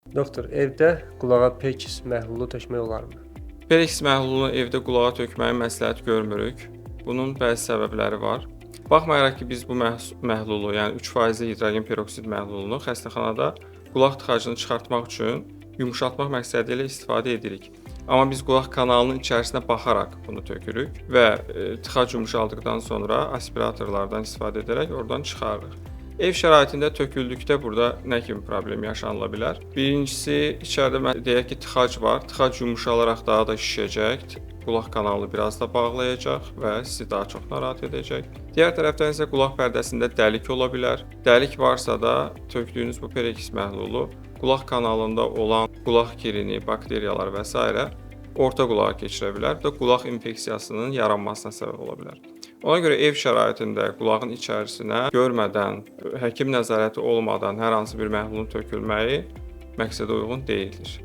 Doktor, evdə qulağa Perkis məhlulu tökmək olarmı? Perkis məhlulunu evdə qulağa tökməyi məsləhət görmürük. Bunun bəzi səbəbləri var. Baxmayaraq ki, biz bu məhlulu, yəni 3% hidrogen peroksid məhlulunu xəstəxanada qulaq tıxacını çıxartmaq üçün yumşaltmaq məqsədi ilə istifadə edirik. Amma biz qulaq kanalının içərisinə baxaraq bunu tökürük və tıxac yumşaldıqdan sonra aspiratorlardan istifadə edərək oradan çıxarırıq. Ev şəraitində töküldükdə burada nə kimi problem yaşanıla bilər? Birincisi, içəridə deyək ki, tıxac var. Tıxac yumşalaraq daha da şişəcək, qulaq kanalını biraz da bağlayacaq və sizi daha çox narahat edəcək. Digər tərəfdən isə qulaq pərdəsində dəlik ola bilər. Dəlik varsa da tökdüyünüz bu perekis məhlulu qulaq kanalında olan qulaq kirini, bakteriyalar və s. orta qulağa keçirə bilər. Bu da qulaq infeksiyasının yaranmasına səbəb ola bilər. Ona görə ev şəraitində qulağın içərisinə görmədən, həkim nəzarəti olmadan hər hansı bir məhlulun tökülməyi məqsədə uyğun deyildir.